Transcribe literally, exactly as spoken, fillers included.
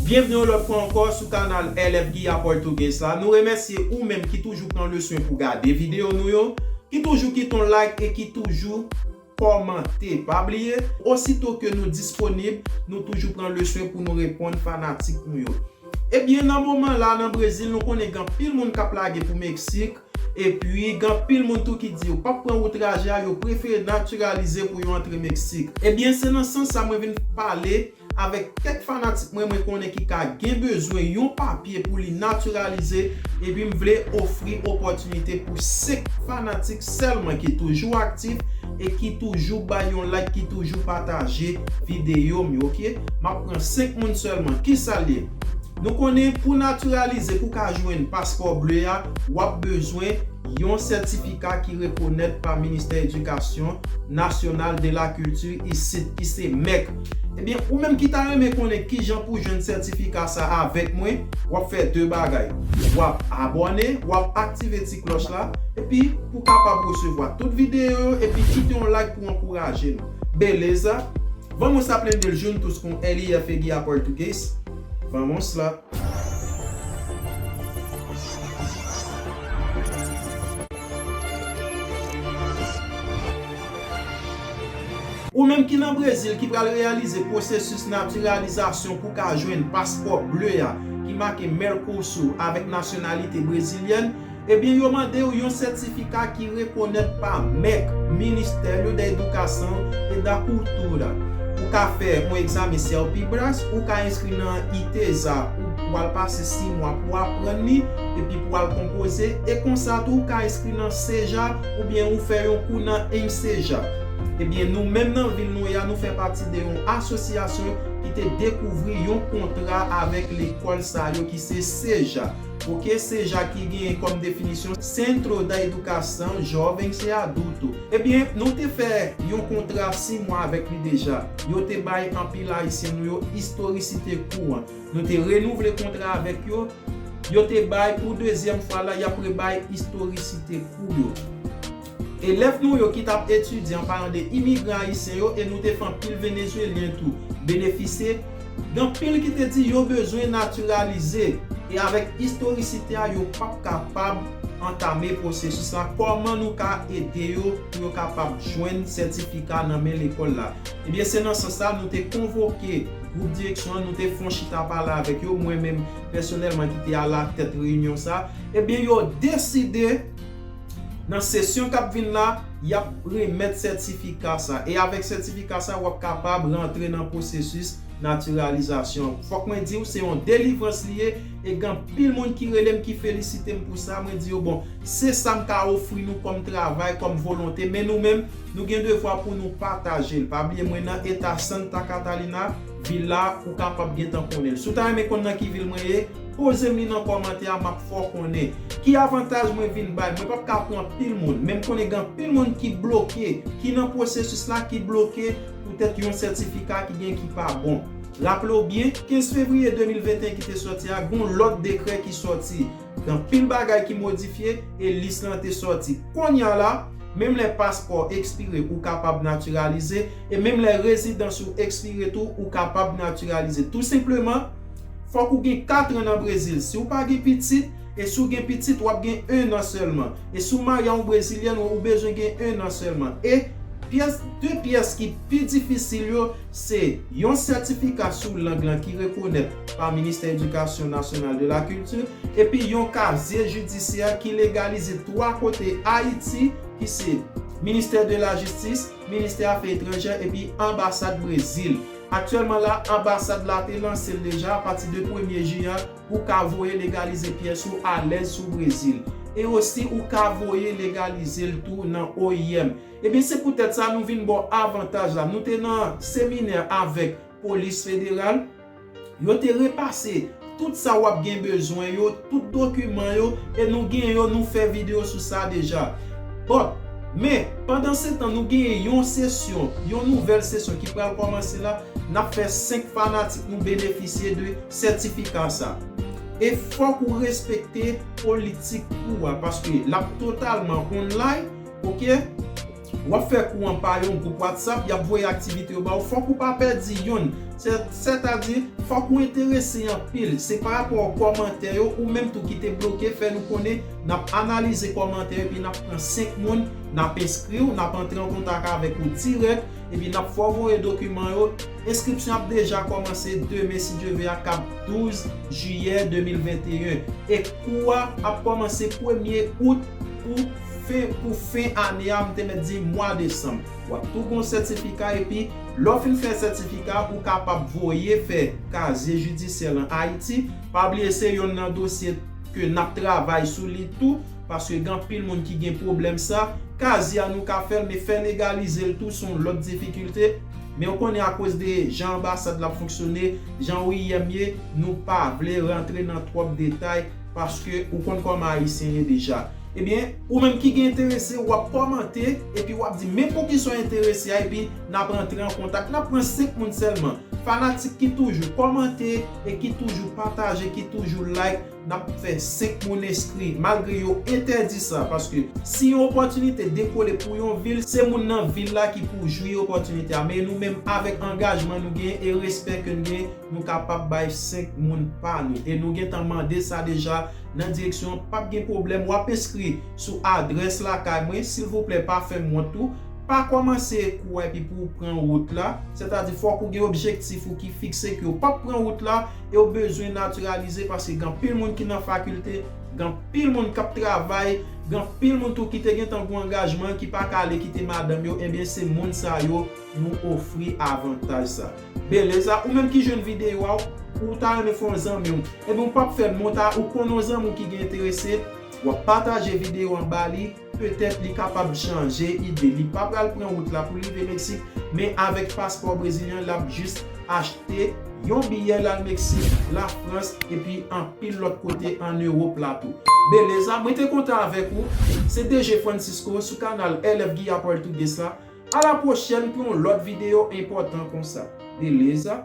Byenvni yon lòt fwa ankò sou kanal L F Guia Português la. Nou remèsye ou menm ki toujou pran le swen pou gade videyo nou yo, ki toujou kite yon like e ki toujou kòmante. Pa bliye, osito ke nou disponib, nou toujou pran le swen pou nou reponn fanatik nou yo. Ebyen, nan moman la, nan Brezil, nou konnen gen anpil moun k ap lage pou Meksik, epi gen anpil moun tou ki di yo p ap pran wout raje a, yo prefere natiralize pou yo antre Meksik. Ebyen, se nan sans sa mwen vin pale avèk kèk fanatik mwen, mwen konnen ki ka gen bezwen yon papye pou li natiralize, epi m vle ofri opòtinite pou senk fanatik sèlman ki toujou aktif e ki toujou bay yon like, ki toujou pataje videyo m yo, oke? M ap pran senk moun sèlman. Kisa l ye? Nou konnen pou natiralize, pou w ka jwenn paspò ble a, w ap bezwen yon sètifika ki rekonèt pa Ministè Edikasyon Nasyonal de la Kilti isit, ki se mèk. Ebyen, ou menm ki ta renmen konnen kijan pou w jwenn sètifika sa avèk mwen, w ap fè de bagay. W ap abòne, w ap aktive ti klòch la, epi pou w kapab resevwa tout videyo yo, epi kite yon like pou w ankouraje nou. Beleza? Vamos aprender juntos com L F Guia Português? Vamos lá! Ou menm ki nan Brezil ki pral reyalize pwosesis natiralizasyon pou ka jwenn paspò ble a ki make Mercosul avèk nasyonalite brezilyèn, ebyen, yo mande w yon sètifika ki rekonèt pa mèk, Ministério da Educação e da Cultura. Ou ka fè yon egzamen CELPIBRAS, ou ka enskri nan ITESA, ou pou al pase sis mwa pou aprann li, epi pou al konpoze, e konsa tou ou ka enskri nan CEJA, oubyen ou fè yon kou nan ENSEJA. Ebyen, nou menm nan vil nou ye a, nou fè pati de yon asosyasyon ki te dekouvri yon kontra avèk lekòl sa yo ki se CEJA. Oke, CEJA ki genyen kòm definisyon Centro da Educação Jovens e Adulto. Ebyen, nou te fè yon kontra sis mwa avèk li deja. Yo te bay anpil Ayisyen nou yo istorisite kou an. Nou te renouvle kontra avèk yo. Yo te bay pou dezyèm fwa la, y ap rebay istorisite kou yo. Elèv nou yo ki t ap etidye an palan de imigran ayisyen yo, e nou te fè anpil Venezwelyen tou benefisye. Gen anpil ki te di yo bezwen natiralize, e avèk istorisite a, yo p ap kapab antame pwosesis la. Kòman nou ka ede yo pou yo kapab jwenn sètifika nan men lekòl la? Ebyen, se nan sans sa, nou te konvoke gwoup direksyon an, nou te fè yon chita pale avèk yo, mwen menm pèsonèlman ki te alatèt reyinyon sa. Ebyen, yo deside nan sesyon k ap vin la, y ap remèt sètifika sa. E avèk sètifika sa, w ap kapab rantre nan pwosesis natiralizasyon. Fòk mwen di w, se yon delivrans li ye, e gen anpil moun ki rele m, ki felisite m pou sa. Mwen di yo, bon, se sa m ka ofri nou kòm travay, kòm volonte, men nou menm, nou gen devwa pou nou pataje l. Pa bliye, mwen nan eta Santa Catarina, vil la, ou kapab gentan konnen l. Si w ta renmen konn nan ki vil mwen ye, poze m li nan kòmantè a, m ap fè w konnen. Ki avantaj mwen vin bay? Mwen p ap ka pran pil moun, men m konnen gen anpil moun ki bloke, ki nan pwosesis la, ki bloke poutèt yon sètifika ki gen ki pa bon. Raple w byen, kenz fevriye de mil venteyen ki te sòti a, gen yon lòt dekrè ki sòti. Gen anpil bagay ki modifye e lis lan te sòti. Kounye a la, menm lè paspò ekspire, ou kapab natiralize, e menm lè rezidans ou ekspire tou, ou kapab natiralize. Tou senpleman, fòk ou gen kat an nan Brezil. Si w pa gen pitit, e si w gen pitit, w ap gen en an sèlman. E si w marye a yon brezilyèn, ou bezwen gen en an sèlman. E pyès, de pyès ki pi difisil yo, se yon sètifika sou lang lan ki rekonèt pa Ministè Edikasyon Nasyonal de la Kilti, epi yon kazye jidisyè ki legalize twa kote Ayiti, ki se Ministè de la Jistis, Ministè Afè Etranjè epi Anbasad Brezil. Aktyèlman la, anbasad la te lanse l deja apati de premye jen an pou w ka voye legalize pyès ou alèz sou Brezil. E osi, ou ka voye legalize l tou nan O I M. Ebyen, se poutèt sa nou vin ba w avantaj la. Nou te nan seminè avèk polis federal. Yo te repase tout sa w ap gen bezwen yo, tout dokiman yo, e nou gen yo, nou fè videyo sou sa deja. Bon, men, pandansetan, nou genyen yon sesyon, yon nouvèl sesyon ki pral kòmanse la, n ap fè senk fanatik nou benefisye de sètifika sa. E fòk ou respekte politik kou a, paske l ap totalman online, oke? W ap fè kou an pa yon gwoup WhatsApp, y ap voye aktivite yo ba w. Fòk ou pa pèdi yonn. Sètadi, fòk ou enterese anpil. Se pa rapò kòmantè yo, ou menm tou ki te bloke, fè nou konnen, n ap analize kòmantè yo, epi n ap pran senk moun, n ap enskri w, n ap antre an kontak avèk ou dirèk, epi n ap fè w voye dokiman yo. Enskripsyon ap deja kòmanse demen, si Dye vle, a k ap douz jiyè de mil venteyen. E kou a ap kòmanse premye out pou fen, pou fen ane a, m te mèt di mwa desanm. W ap tou gen yon sètifika, epi lè w fin fè sètifika, ou kapab voye fè kazye jidisyè lan Ayiti. Pa bliye, se yonn nan dosye ke n ap travay sou li tou, paske gen anpil moun ki gen pwoblèm sa. Kazye a nou ka fè l, men fè legalize l tou se yon lòt difikilte. Men ou konnen, akoz de jan anbasad la ap fonksyone, jan O I M ye, nou pa vle rantre nan twòp detay, paske ou konn kòman Ayisyen ye deja. Ebyen, ou menm ki gen enterese, w ap kòmante, epi w ap di men poukisa w enterese a, epi n ap rantre an kontak. N ap pran senk moun sèlman. Fanatik ki toujou kòmante e ki toujou pataje, ki toujou like, n ap fè senk moun enskri, malgre yo entèdi sa, paske si yon opòtinite dekole pou yon vil, se moun nan vil la ki pou jwi opòtinite a. Men nou menm, avèk angajman nou gen e respè ke n gen, nou kapab bay senk moun pa nou. E nou gentan mande sa deja nan direksyon an, p ap gen pwoblèm, w ap enskri sou adrès lakay mwen, silvouplè, pa fè m wont tou. Pa kòmanse kou a epi pou w pran wout la, sètadi fòk ou gen objektif ou ki fikse ke w p ap pran wout la, e w bezwen natiralize, paske gen anpil moun ki nan fakilte, gen anpil moun k ap travay, gen anpil moun tou ki te gentan gen yon angajman ki pa ka ale kite madanm yo, ebyen se moun sa yo nou ofri avantaj sa. Beleza, ou menm ki jwenn videyo a, ou ta renmen fè yon zanmi w, ebyen ou p ap fè l, men ou ta, ou konnen yon zanmi w ki gen enterese, w ap pataje videyo an ba li, petèt li kapab chanje ide. Li pa pral pran wout la pou l rive Meksik, men avèk paspò brezilyen, l ap jis achte yon biyè l al Meksik, Lafrans, epi anpil lòt kote ann Ewòp la tou. Beleza, mwen te kontan avèk ou. Se D J Francisco sou kanal L F Guia Português la. A la pwochèn pou yon lòt videyo enpòtan konsa. Beleza.